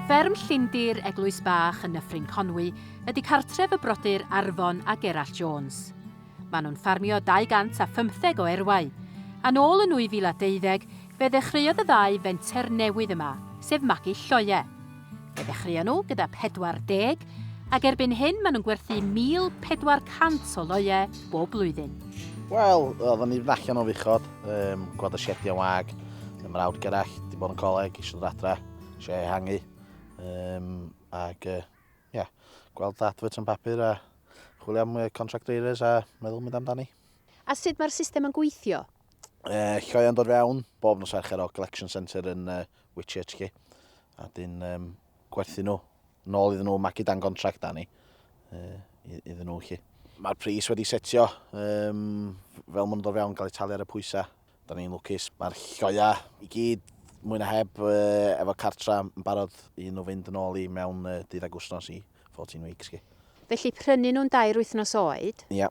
Fferm Llyndir, Eglwys Bach yn Nyffryn Conwy ydy cartref y brodyr Arfon a Gerallt Jones. Maen nhw'n ffarmio 215 o erwau, a nôl yn 2012 fe ddechreuodd y ddau fenter newydd yma, sef magu lloeau. Fe ddechreuon nhw gyda 40, ac erbyn hyn maen nhw'n gwerthu 1,400 o loeau bob blwyddyn. Wel, oedden ni'n allan o fuchod, um, gweld y siediau wag, y mrawd Gerallt, di bod yn coleg, eisiau dod adra, eisiau ehangu, um, ac uh, yeah, gweld advert yn papur a chwilio am contract raiders a meddwl mynd amdani. A sut mae'r system yn gweithio? Uh, lloiau'n dod fewn, bob nos Fercher o Collection Centre yn uh, Whitchurch, chi. A dyn um, gwerthu nhw nôl iddyn nhw, magu dan gontract da ni, uh, iddyn nhw, chi. Mae'r pris wedi setio, um, fel maen nhw'n dod fewn, gael eu talu ar y pwysau. Da ni'n lwcus, mae'r lloia i gyd mwy na heb uh, efo cartra yn barod i nhw fynd yn ôl i mewn uh, dydd ag wsnos i 14 weeks. Chi. Felly prynu nhw'n dair wythnos oed? Ia.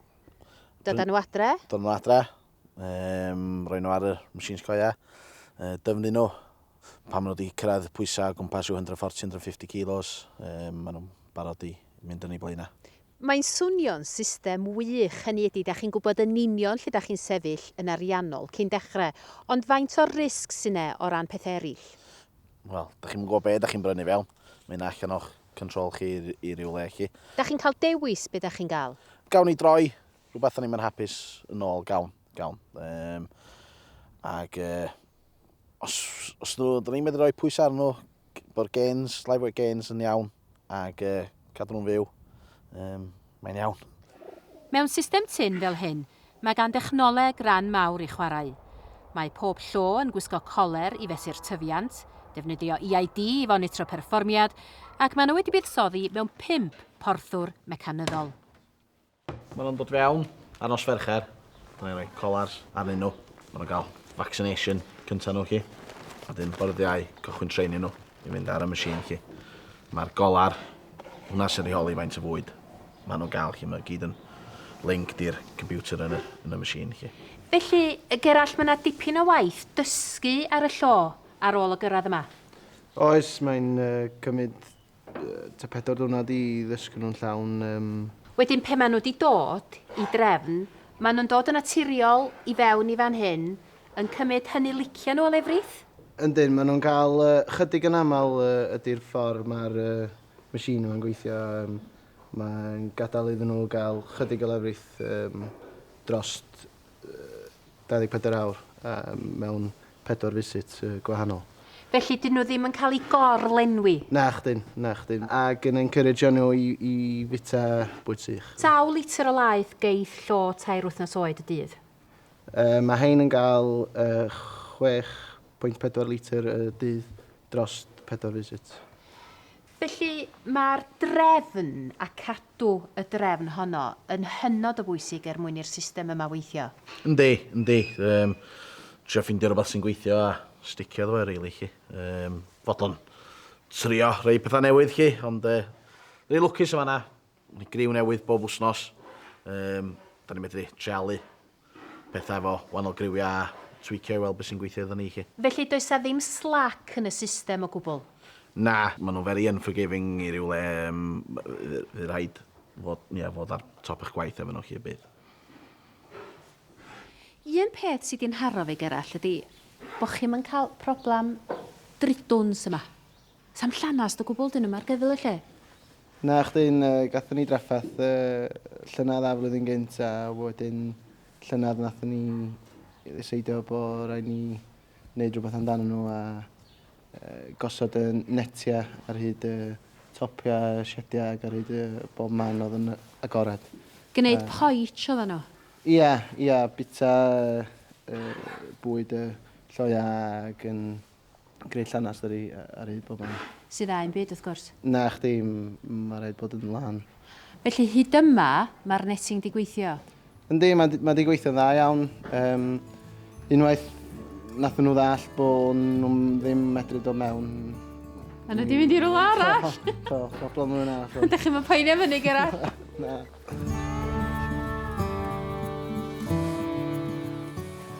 Dod â nhw adre? Dod nhw adre, um, rhoi nhw ar y machines coia, uh, dyfnu nhw. Pan maen nhw wedi cyrraedd pwysau o gwmpas 140-150 kilos, um, maen nhw'n barod i mynd yn ei blaenau. Mae'n swnio'n system wych, hynny ydi, da chi'n gwybod yn union lle da chi'n sefyll yn ariannol cyn dechrau, ond faint o risg sy'n 'ne o ran pethau eraill? Wel, da chi'm yn gwybod be da chi'n brynu fewn. Mae hynna allan o'ch control chi i, i ryw le chi. Da chi'n cael dewis be da chi'n gael? Gawn ni droi rhywbeth da ni'm yn hapus yn ôl, gawn, gawn. Um, ag uh, os, os nhw, da ni'n medru rhoi pwysau arnyn nhw, bod gains, live weight gains yn iawn, ag uh, cadw nhw'n fyw, um, mae'n iawn. Mewn system tun fel hyn, mae gan dechnoleg ran mawr i chwarae. Mae pob llo yn gwisgo coler i fesur tyfiant, defnyddio EID i fonitro perfformiad, ac maen nhw wedi buddsoddi mewn pump porthwr mecanyddol. Maen nhw'n dod fewn ar nos Fercher. Da ni'n rhoi collars arnyn nhw. Maen nhw'n cael vaccination cyntaf nhw chi. A dyn bore dydd Iau cychwyn training nhw i fynd ar y machine chi. Mae'r golar, hwnna sy'n rheoli faint o fwyd maen nhw'n gael chi. Mae gyd yn linked i'r computer yn y, yn y machine chi. Felly, Gerallt, mae yna dipyn o waith dysgu ar y llo ar ôl o gyrraedd yma. Oes, mae'n uh, cymryd tua pedwar diwrnod i ddysgu nhw'n llawn. Um... Wedyn pe maen nhw wedi dod i drefn, maen nhw'n dod yn naturiol i fewn i fan hyn, yn cymryd hynny licio nhw o lefrith? Yndyn, maen nhw'n cael uh, chydig yn aml uh, ydy'r ffordd mae'r uh, machine yma'n gweithio. Um, mae'n gadael iddyn nhw gael chydig o lefrith um, dros 24 awr um, mewn pedwar visit gwahanol. Felly dyn nhw ddim yn cael eu gor-lenwi? Nachdyn, nachdyn. Ac yn encourageo nhw i, i fita bwyd sych. Sawl litr o laeth geith llo tair wythnos oed y dydd? Uh, mae hein yn gael uh, 6.4 litr y dydd dros pedwar visit. Felly mae'r drefn a cadw y drefn honno yn hynod o bwysig er mwyn i'r system yma weithio. Yndi, yndi. Um, trio ffeindio rhywbeth sy'n gweithio a sticio iddo fe, really, chi. Um, fodlon trio rhoi pethau newydd, chi, ond uh, rei lwcus yma na. Ni griw newydd bob wsnos. Um, da ni'n medru treialu pethau efo wahanol griwiau a tweakio i weld beth sy'n gweithio iddyn ni chi. Felly does 'a ddim slack yn y system o gwbl? Na, maen nhw'n very unforgiving i ryw le. Um, fydd rhaid fod, ia, fod ar top eich gwaith efo nhw chi y bydd. Un peth sydd 'di nharo fi Gerallt ydi bo' chi'm yn cael problem dridwns yma. Sa'm llanast o gwbl, dyn nhw'm ar gyfyl y lle. Na chdi'n, gathon ni drafferth llynedd a flwyddyn gynt a wedyn llynedd nathon ni ddeseidio bo raid ni neud rhywbeth amdanyn nhw a gosod y netiau ar hyd y topiau, y siediau ac ar hyd y bob man oedd yn agored. Gneud poetsh oedden nhw? Ia, ia, bita bwyd y lloeau ac yn Greu llanast ar, ei, ar hyd bob man. Sydd dda i'm byd, wrth gwrs. Na chdi, mae rhaid bod yn lân. Felly hyd yma, mae'r netting di gweithio? Yndi, mae, mae di gweithio'n dda iawn. Um, unwaith nath nhw ddall bod nhw ddim medru dod mewn. A nhw di mynd i rhywle arall? Do, problem nhw'n arall. Dych chi'n poeni am hynny, Gerallt? Na.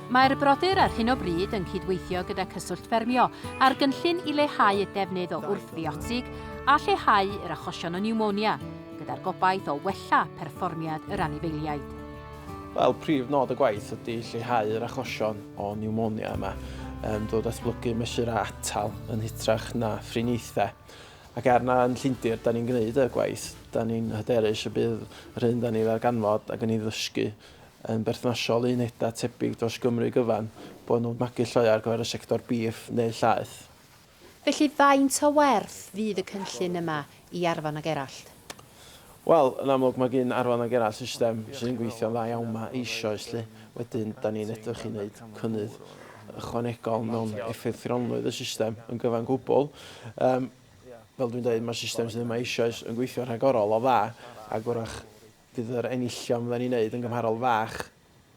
Mae'r brodyr ar hyn o bryd yn cydweithio gyda Cyswllt Ffermio ar gynllun i leihau y defnydd o wrthfiotig a lleihau yr achosion o niwmonia, gyda'r gobaith o wella perfformiad yr anifeiliaid. Wel, prif nod y gwaith ydy lleihau yr achosion o niwmonia yma, drwy datblygu mesurau atal yn hytrach na thriniaethau. Ac er na yn Llundir da ni'n gwneud y gwaith, da ni'n hyderus y bydd yr hyn da ni'n ddarganfod ac yn ei ddysgu yn berthnasol i unedau tebyg dros Gymru gyfan, bod nhw'n magu lloeau ar gyfer y sector bîff neu llaeth. Felly faint o werth fydd y cynllun yma i Arfon a Gerallt? Wel, yn amlwg mae gin Arfon a Gerallt system sy'n gweithio'n dda iawn 'ma eisoes 'lly. Wedyn, da ni'n edrych i wneud cynnydd ychwanegol mewn effeithlonrwydd y system yn gyfan gwbl. Um, fel dwi'n dweud, mae'r system sydd yma eisoes yn gweithio rhagorol o dda, ac wrach fydd yr enillion fydden ni'n neud yn gymharol fach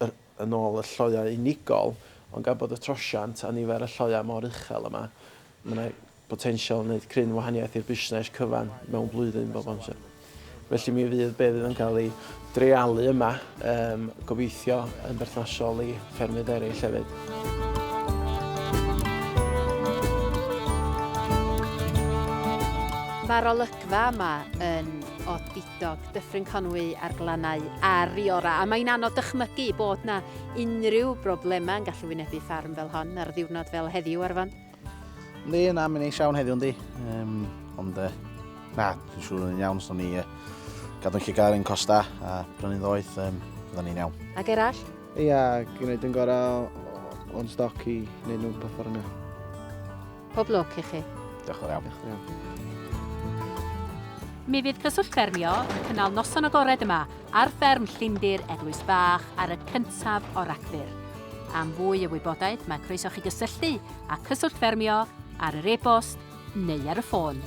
yr, yn ôl y lloeau unigol, ond gan bod y trosiant a nifer y lloeau mor uchel yma, mae yna potensial yn gwneud cryn wahaniaeth i'r busnes cyfan mewn blwyddyn bob amser. Felly mi fydd be fydd yn cael ei dreialu yma, um, gobeithio yn berthnasol i ffermydd eraill hefyd. Mae'r olygfa yma yn odidog, Dyffryn Conwy a'r glannau ar ei orau, a mae'n anodd dychmygu bod na unrhyw broblemau yn gallu wynebu ffarm fel hon ar ddiwrnod fel heddiw, Arfon. Yndi, na, mae'n neis iawn heddiw, yndi. Um, ond, na, dwi'n siŵr yn iawn, so ni gadw'n llygad ar ein costa a prynu'n ddoeth, fyddan ni'n iawn. A Gerallt? Ia, gwneud yn gorau o'n stoc i wneud nhw'n perfformio. Pob lwc i chi. Diolch yn fawr iawn. Diolch yn iawn. Mi fydd Cyswllt Ffermio yn cynnal noson agored yma ar fferm Llundir Eglwys Bach ar y cyntaf o Ragfyr. Am fwy o wybodaeth mae croeso chi gysylltu â Cyswllt Ffermio ar yr e-bost neu ar y ffôn.